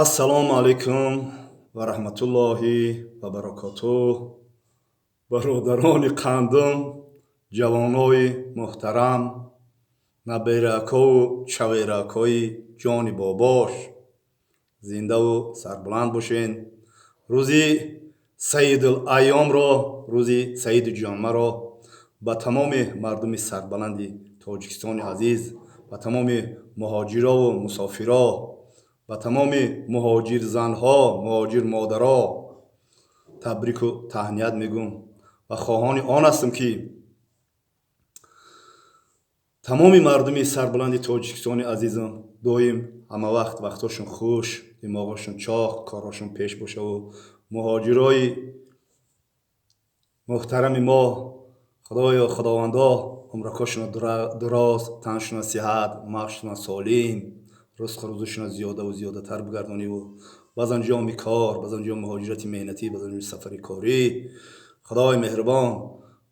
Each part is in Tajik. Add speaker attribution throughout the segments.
Speaker 1: Ассалому алайкум ва раҳматуллоҳи ва баракотуҳ. Бародарони қандум, ҷавонои муҳтарам, наберакову чаверакҳои ҷони бобош, зиндаву сарбуланд бошен. Рӯзи Саидул Айёмро, рӯзи Саиди Ҷомаро ба тамоми мардуми сарбаланди Тоҷикистони азиз, ба тамоми муҳоҷирову мусофиро, ба тамоми муҳоҷирзанҳо, муҳоҷирмодаро табрику таҳният мегӯм ва хоҳони он ҳастам, ки тамоми мардуми сарбуланди Тоҷикистони азизам доим ҳамавақт вақтҳошон хуш, димоғошон чоқ, корҳошон пеш бошаву муҳоҷирои муҳтарами мо, Худоё, Худовандо, умракошона дуроз, таншона сиҳат, мағзшона солим, ризқу рӯзишона зиёдаву зиёдатар бигардониву баъзан ҷоми кор, баъзан ҷоми муҳоҷирати меҳнатӣ, баъзан ҷоми сафари корӣ, Худои меҳрубон,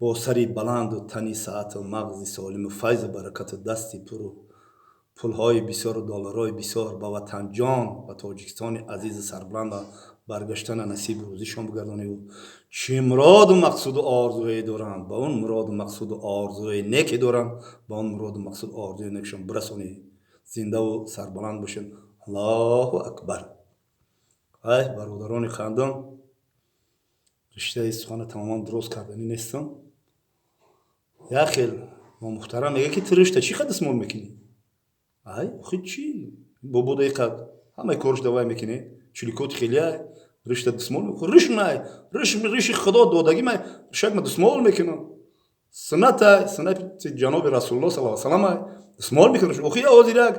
Speaker 1: бо сари баланду тани саҳату мағзи солиму файзу баракату дасти пуру пулҳои бисёру долларҳои бисёр ба ватанҷон, ба Тоҷикистони азизу сарбуланд баргаштана насибу рӯзишон бигардониву чӣ муроду мақсуду орзуе доранд, ба он муроду мақсуду орзуе неке доранд, ба он муроду мақсуду орзуи некшон бирасонӣ. Зиндаву сарбаланд бошед. Аллоҳу акбар. Ай бародарони қандум, риштаи сухана тамоман дуруст карданӣ нестам. Як хел номуҳтарам мега, ки ту ришта чӣ қад дастмол мекунӣ? Ай охи, чӣ бободаи қад ҳамаи корш давай мекунӣ, чиликоти хелиай, ришта дастмол. Риш най, риш, риши Худо додагӣ, май ришак ма дастмол мекунам. Суннатай, суннати ҷаноби Расулулло саллаллоҳу алайҳи васаллам, ай дастмол мекунам. Охи, ҳозир як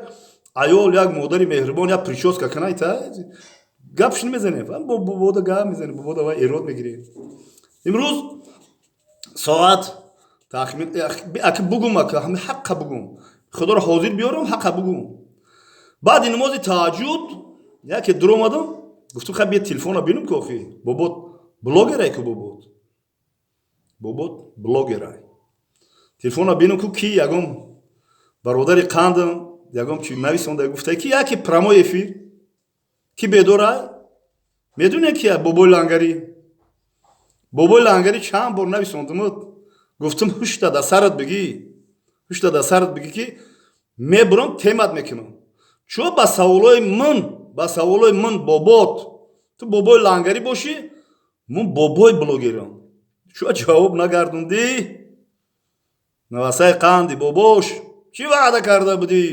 Speaker 1: аёл, як модари меҳрубон як причёска кунай, та гапш намезанем, бобода гап мезанем, бобода вай эрод мегирем. Имрӯз соат тахмин аки бугум, ака ҳами ҳаққа бугум, Худоро ҳозир биёрам, ҳаққа бугум. Баъди намози таҳаҷҷуд яке дуромадам, гуфтум: «Хай, бия телефона бинум, ки охи бобот блогерай ку, бобот блогерай, телефона бинум ку, ки ягон бародари қандам ягон чи нависонда, гуфта, ки яке прямой эфир, ки бедорай». Медонем, ки бобои лангарӣ, бобои лангарӣ чанд бор нависондумуд, гуфтум: «Ҳушта да сарат бигӣ, ҳушта да сарат бигӣ, ки мебурам, темат мекунам». Чо ба саволои ман, ба саволои ман, бобот, ту бобои лангарӣ бошӣ, ман бобои блогерам, чо ҷавоб нагардондӣ? Навасаи қанди бобош, чӣ ваъда карда будӣ?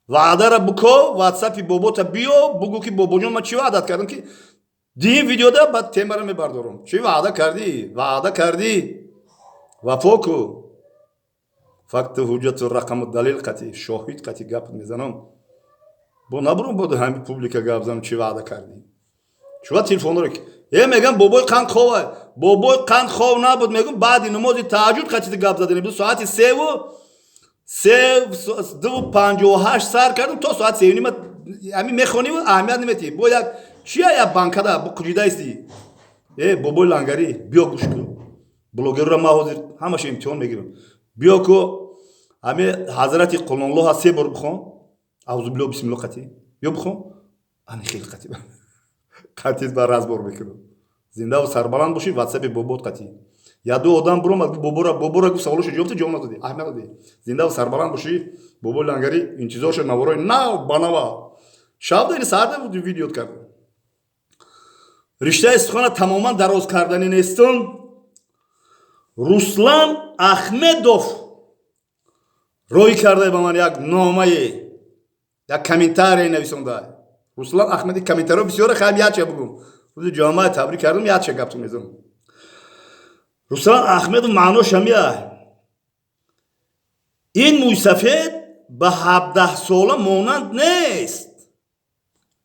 Speaker 1: Ваъдара буко, ватсапи бобота биё, бугӯ, ки бобоҷон, ман чӣ ваъдат кардам, ки дин видеода баъд темара мебардорам. Чӣ ваъда кардӣ? Ваъда кардӣ, вафо ку. Факту ҳуҷҷату рақаму далил қати, шоҳид қати гап мезанам. Бо набурам, бо ҳами публика гап занам. Чӣ ваъда кардӣ? Чува телефонро э мегам, бобои қанд хова, бобои қанд хов набуд. Мегум, баъди намози таҳаҷҷуд қатиди гап задани буд. Соати севу се 2:58 сар кардам, то соати сеюнима ҳами мехониву аҳамият наметиҳӣ. Бо як чия, як банкада бо куҷидаисти. Э бобои лангарӣ, биё, гӯш ку, блогерро ман ҳозир ҳамаша имтиҳон мегирам. Биё ку, ҳами ҳазрати Қулонлоҳа се бор бихон, аузубилло бисмилло қати биё бихон. Ани хеле қати қатид ба разбор мекунам. Зиндаву сарбаланд бошӣ. Ватсапи бобот қати як ду одам биромад, бобора, бобора гуфт, саволошо ҷавоб ҷавоб надодӣ, аҳамият надодӣ. Зиндаву сарбаланд бошӣ, бобои лангарӣ. Интизор шуд наворои нав ба нава. Шаб ини саҳар видео кард. Риштаи сухана тамоман дароз карданӣ нестам. Руслан Ахмедов роҳӣ карда ба ман як номае, як комментарие нависонда. Руслан Ахмеди, комментарио бисёре, хаем, якча бугум. Рӯзи ҷомаа табрик кардам, якча гаптон мезанам. Руслан Ахмедов, маънош ҳамия: ин мӯйсафед ба 17-сола монанд нест.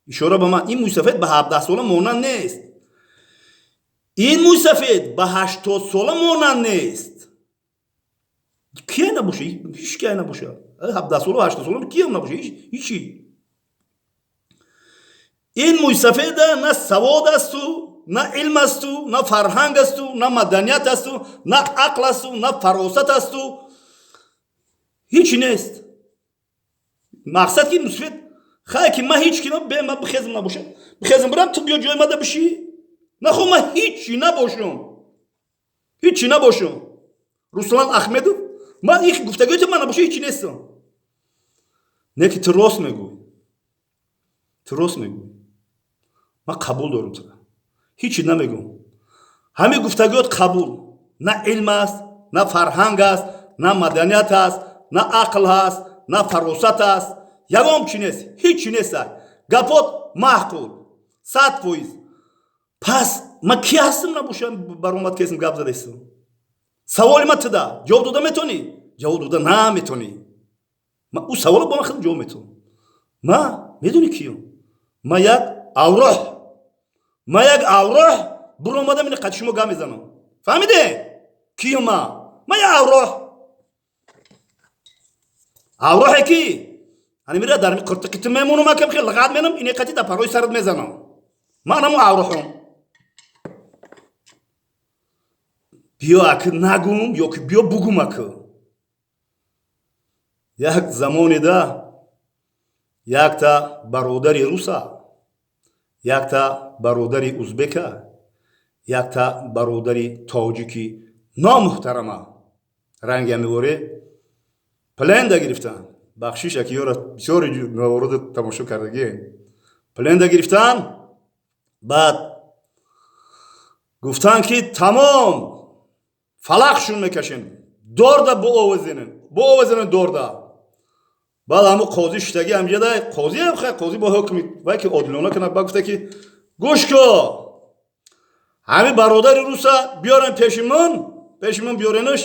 Speaker 1: Ишора ба ман: ин мӯйсафед ба 17-сола монанд нест, ин мӯйсафед ба 80-сола монанд нест. Кие набоша? Ҳеч кие набоша. 17-сола, 80-сола киам набоша, ҳичи. Ин мӯйсафеда на савод асту, на илм асту, на фарҳанг асту, на маданият асту, на ақл асту, на фаросат асту, ҳичи нест. Мақсад ки мӯйсафед. Хай ки ман ҳеч ки бе ман бихезм набошам, бихезм бирам, ту биё ҷои мада бишӣ. Нахо ман ҳичи набошам, ҳичи набошам. Руслан Ахмедов, ман их гуфтагиёти ман набоша, ҳичи нестам. Не ки ту рост мегӯй, ту рост мегӯй, ман қабул дорам тура, ҳичи намегӯм. Ҳамин гуфтагиёт қабул. На илм аст, на фарҳанг аст, на маданият аст, на ақл ҳаст, на фаросат аст, ягон чи нест, ҳичи нест. Гапот маъқул 100%. Пас ман ки ҳастам набошам, баромад кесм, гап задаистам? Саволи ман туда ҷавоб дода метавонӣ? Ҷавоб дода наметавонӣ. Ӯ саволо ба ман худам ҷавоб метавонам. Ман медонӣ киём? Ман як авроҳ, ман як авроҳ буромадам, ини қати шумо гап мезанам. Фаҳмиде киём ман? Ман як авроҳ, авроҳе ки ани мира дар қиртиқи ту мемонам, акам хел лағат менам, ине қати дар парои сарат мезанам. Ман ҳамун авроҳам. Биё аки нагум ё ки биё бугум аки. Як замоне да якта бародари руса, якта бародари узбека, якта бародари тоҷики номуҳтарама ранги ҳамиворе плен да гирифтанд. Бахшиш, аки ёра бисёри мавороди тамошо кардагием. Плен да гирифтан, баъд гуфтанд, ки тамом фалақшун мекашем, дорда буовезенем, буовезенем дорда. Баъд ҳамун қозӣ шуштагӣ ҳамҷада, қозиам хай, қозӣ бо ҳукми вай ки одилона кунад. Ба гуфта, ки гӯш ко, ҳамин бародари руса биёрем пеши ман, пеши ман биёренаш.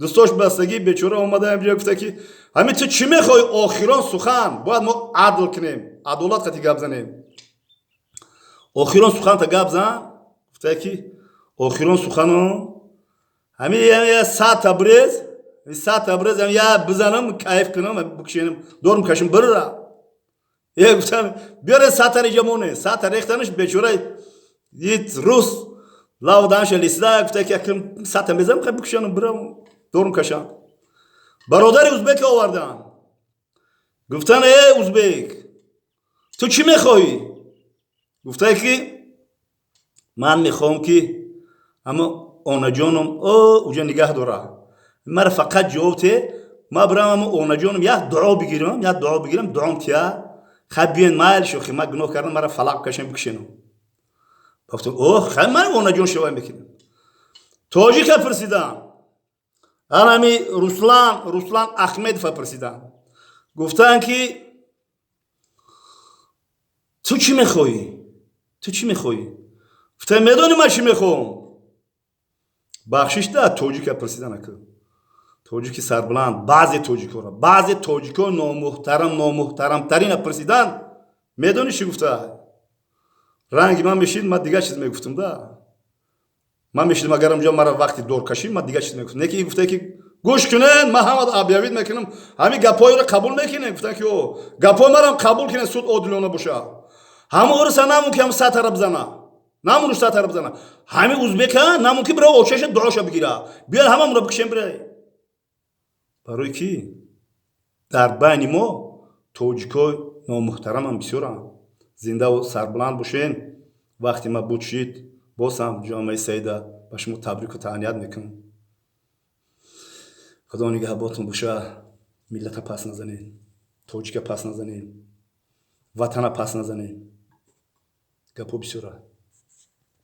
Speaker 1: Дӯстош бастагӣ, бечора омада ҳамҷа, гуфта, ки ҳамин ту чӣ мехоҳӣ? Охирон сухан, бояд мо адл кунем, адолат қати гап занем. Охирон суханта гап зан. Гуфта, ки охирон сухано ҳамин 100 та брез, 100 та брез я бизанам, кайф кунам, бикшенам, дорум кашам, бирра. Е, гуфтам, биёре 100 та риҷамоне. 100 та рехтанаш, бечора рус лавданша лисида, гуфта, ки акм 100 та мезанам, хай бикшенам, бирам, дорум кашам. Бародари узбека овардан, гуфтан: «Э, узбек, ту чӣ мехоҳӣ?» Гуфтае, ки ман мехоҳам, ки ама онаҷоном о уҷа нигаҳ дора, мара фақат ҷавоб те, ма бирам ама онаҷоном як дуо бигирам, як дуо бигирам, дуом тия. Хай, биён, майл шохи, ман гуноҳ кардам, мара фалақ кашам, бикшенам. Гуфтам: «О, хай, ман онаҷон шавай мекунам». Тоҷика пурсидам, анами Руслан, Руслан Ахмедова пурсидам, гуфтанд, ки ту чӣ мехоҳӣ, ту чӣ мехоҳӣ? Гуфтам: «Медонӣ ман чӣ мехоҳам?» Бахшиш да, тоҷика пурсидан ака, тоҷики сарбуланд, баъзе тоҷикоро, баъзе тоҷико номуҳтарам, номуҳтарамтарина пурсидан. Медонӣ чӣ гуфта? Ранги ман мешид, ман дигар чиз мегуфтам да. Ман мешидам, агар онҷо мара вақти доркашӣ, ман дигар чиз мегуфтам. Не ки гуфта, ки гӯш кунед, ман ҳама объявить мекунам, ҳамин гапҳоеро қабул мекунем. Гуфтан, ки о, гапҳои марам қабул кунед, суд одилона боша. Ҳамун уруса намун ки ҳам 100 тара бизана, намун 100 тара бизана. Ҳамин узбека намун ки бира очаша дуоша бигира, биёд, ҳамамонро бикшем, бира. Барои ки дар байни мо тоҷикои номуҳтарамам бисёранд. Зиндаву сарбуланд бошен. Вақти ма буд шид, боз ҳам ҷомеаи саида ба шумо табрику таҳният мекунам. Худо нигаҳботон боша. Миллата пас назанед, тоҷика пас назанед, ватана пас назанед. Гапҳо бисёра.